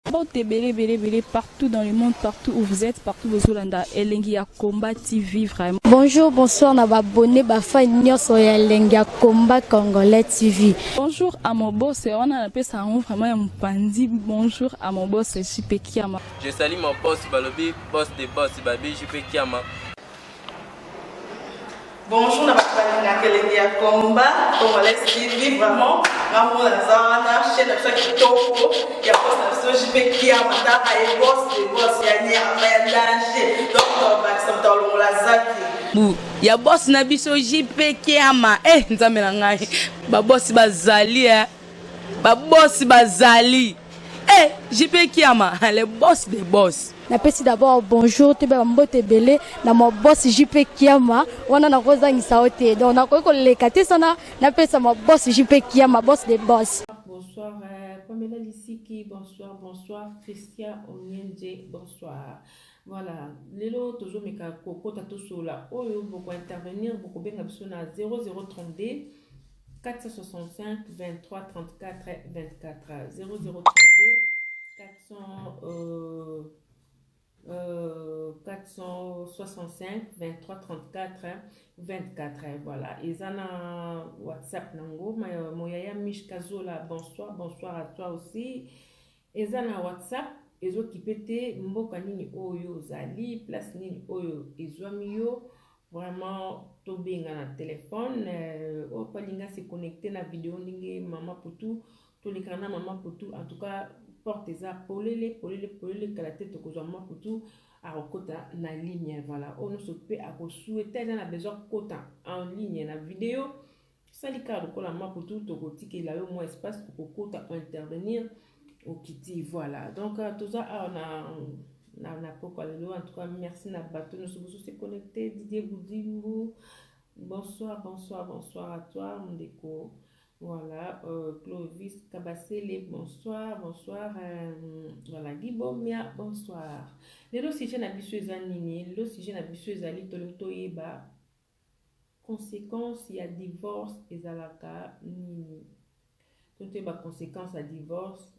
Mbote ebele ebele ebele partout dans le monde, partout où vous êtes, partout bozolanda Elengi ya Combat TV vraiment. Bonjour, bonsoir na ba abonné ba fan nyonso ya Elengi ya Combat Congolais TV. Bonjour à mon boss, wana napesa yango vraiment ya mopanzi. Bonjour à mon boss JP Kiama. Je salue mon boss balobi boss de boss babi JP Kiama. Bonjour na bato balingaka elengi ya combat congolais TV, vraiment ngambo naza wana, chaîne na biso ya kitoko ya boss na biso JP Kiama, taka ye boss de boss ya nyama ya danger, donc tobakisa moto alongola zaki bu ya boss na biso JP Kiama. Eh, nzambe na ngai, babosi bazali, eh. Babosi bazali, eh, JP Kiama, le boss de boss. Napesi d'abord bonjour, toyeba mbote ebele na ma boss JP Kiama. Wana nakozangisa yo te, donc nakoki koleka te sana napesa ma boss JP Kiama, boss de boss. Bonsoir Pamela Lissiki, bonsoir, bonsoir Christian Omienje, bonsoir. Voilà, lelo tozomeka kokota tosola oyo boko intervenir, bokobenga biso na 0032 465 23 34 24, 0032 400 465 23 34 24. Voilà, eza na WhatsApp nango. Moyaya Mich Kazola, bonsoir, bonsoir à toi aussi. Eza na WhatsApp, ezokipe te mboka nini oyo ozali, place nini oyo ezwami yo. Vraiment tobenga na telefone, oyo mpo alinga se connecte na video ndenge mama Putu, tolekana na mama Putu. En tout cas porte eza polele polele polele, kala te tokozwa mama Putu, akokota na ligne. Voilà, oyo nyonso mpe akosouhaiter, eza na besoin kokota en ligne na video, sali kaka lokola mama Putu, tokotikela yo mwa espace, okokota intervenir, okiti. Voilà, donc toza awa na pokwa lelo. En tout cas merci na bato nyonso bozo se connecte. Didier Boudimbu, bonsoir, bonsoir, bonsoir à toi ndeko. Voilà, Clovis Kabasele, bonsoir, bonsoir. Voilà, Gibomia, bonsoir. Lelo sujet na biso eza nini? Lelo sujet na biso ezali, tolingi toyeba conséquence ya divorce ezalaka nini. Toyeba conséquence ya divorce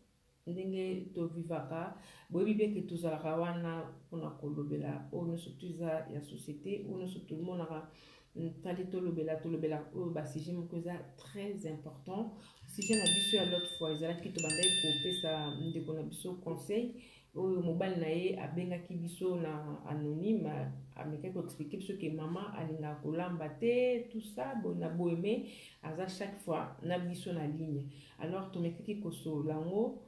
ndenge tovivaka. Boyebi mpe ke tozalaka wana mpona kolobela oyo nyonso to eza ya société, oyo nyonso tomonaka fallait tolobela, tolobela oyo basujet moko eza très important. Sujet na biso ya l'autre fois ezalaki, tobandaki kopesa ndeko na biso conseil oyo mobali na ye abengaki biso na anonyme, amekaki koexpliquer biso ke mama alingaka kolamba te, tout ça boye na boye, mais aza chaque fois na biso na ligne. Alors tomekaki kosolola yango,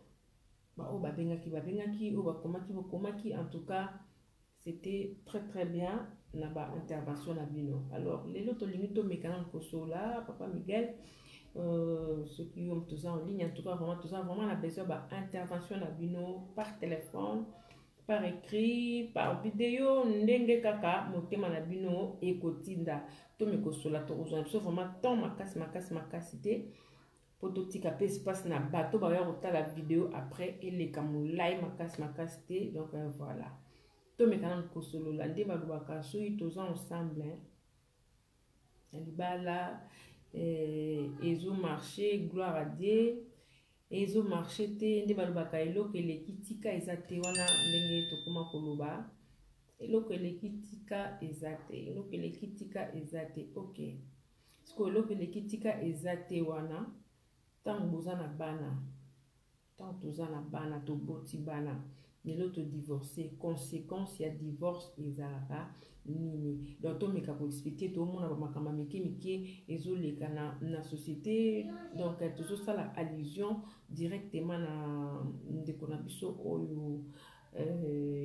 baoyo babengaki babengaki, oyo bakomaki bakomaki. En tout cas c'était très très bien na baintervention na bino. Alors lelo tolingi tomeka nanu kosolola. Papa Miguel, soki yo toza en ligne, en tout cas vraiment toza vraiment na besoin baintervention na bino par téléphone, par écrit, par vidéo, ndenge kaka motema na bino ekotinda. Tomekosola, tokozwa na biso vraiment temps makasi makasi makasi te, mpo totika mpe espace na bato baya kotala video après, eleka molai makasi makasi te. Donc voilà, tomeka nanu kosolola. Nde balobaka soki toza ensemble na libala, ezomarche, gloire à Dieu. Ezomarche te, nde balobaka eloko eleki tika eza te. Wana ndenge tokóma koloba, eloko eleki tika eza te, eloko eleki tika eza te. Ok, sikoyo eloko eleki tika eza te wana, ntango boza na bana, ntango toza na bana, toboti bana, lelo todivorce, conséquence ya divorce ezalaka nini? Donc tomeka koexpliquer. Tomona bamakambo ya mike mike ezoleka na société, donc tozosala allusion directement na ndeko na biso oyo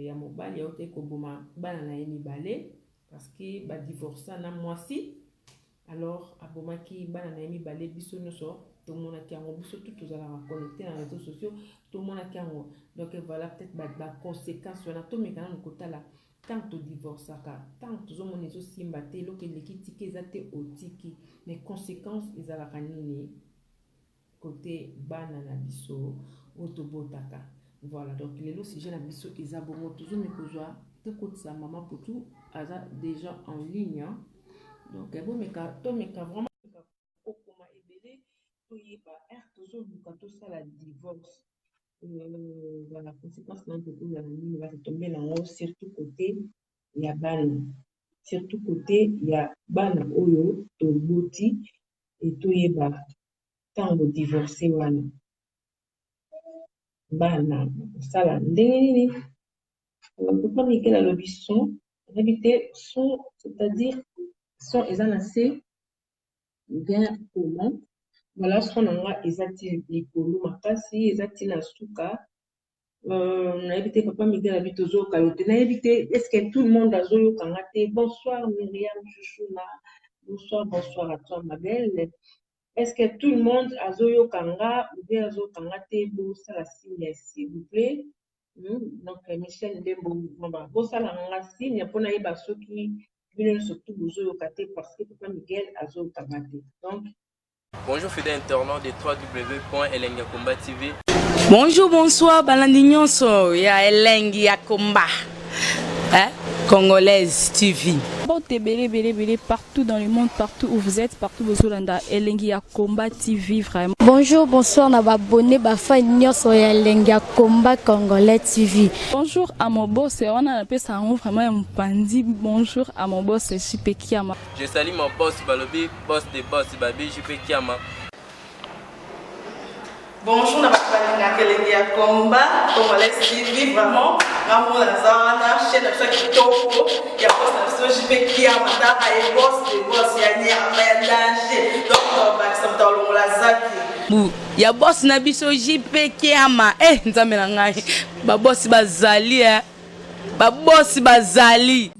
ya mobali autaki koboma bana na ye mibale parce que badivorça na mwasi. Alors abomaki bana na ye mibale. Biso nyonso tomonaki yango, biso tu tozalaka connecté na réseaux sociaux, tomonaki yango. Donc voilà, peut-être baconséquence wana tomeka nanu kotala. Ntango todivorçaka, ntango tozomona ezosimba te, eloko eleki tika eza te, otiki, mais conséquence ezalaka nini kote bana na biso oyo tobotaka? Voilà, donc lelo sujet na biso eza bongo. Tozomi kozwa, tokotisa mama Putu, aza déjà en ligne. Donc bomeka, tomeka vraiment kokoma ebele, toyeba ere tozoluka tosala divorce. Voilà, conséquence na yango ekozala nini, ba retomber na yango surtout côté ya bana, surtout côté ya bana oyo toboti. Toyeba ntango divorce wana, bana bakosala ndenge nini? Papa Miguel alobi son, nayebi te son, c'est-à-dire son eza na se bien comment. Voilà, son na nga eza ti likolo makasi, eza ti na suka. Nayebi te, papa Miguel abi tozoyoka yo te. Nayebi te, est ce que tout le monde azoyoka nga te? Bonsoir Myriam Chouchouna, bonsoir, bonsoir à toi, ma belle. Est ce que tout le monde azoyoka nga ou bien azoyoka nga te? Bosala signe, s'il vous plaît. Donc Michel Ndembo, bosala nga signe mpona yeba soki bino nyonso tu bozoyoka te, parce que papa Miguel azoyoka nga te, donc. Bonjour fidèles internautes de www.elengiyakomba TV. Bonjour, bonsoir, balandi nyonso ya Elengi ya Komba, hein? Congolaise TV. Mbote ebele ebele ebele partout dans le monde, partout où vous êtes, partout bozolanda Elengi ya Combat TV vraiment. Bonjour, bonsoir na ba abonnés, ba fans nyonso ya Elengi ya Combat Congolais TV. Bonjour à mon boss, wana napesa yango vraiment ya mopandi. Bonjour à mon boss JP Kiama. Je salue mon boss balobi boss de boss babi JP Kiama. Bonjour na bato balingaka Elengi ya Combat Congolais TV. Vraiment, nga mona naza wana, chaîne na biso ya kitoko ya boss na biso JP Kiama. Taka ye boss de boss ya nyama ya danger, donc bakisa moto alongola zaki. Bu ya boss na biso JP Kiama. Eh, nzambe na ngai, babosi bazali, eh. Babosi bazali.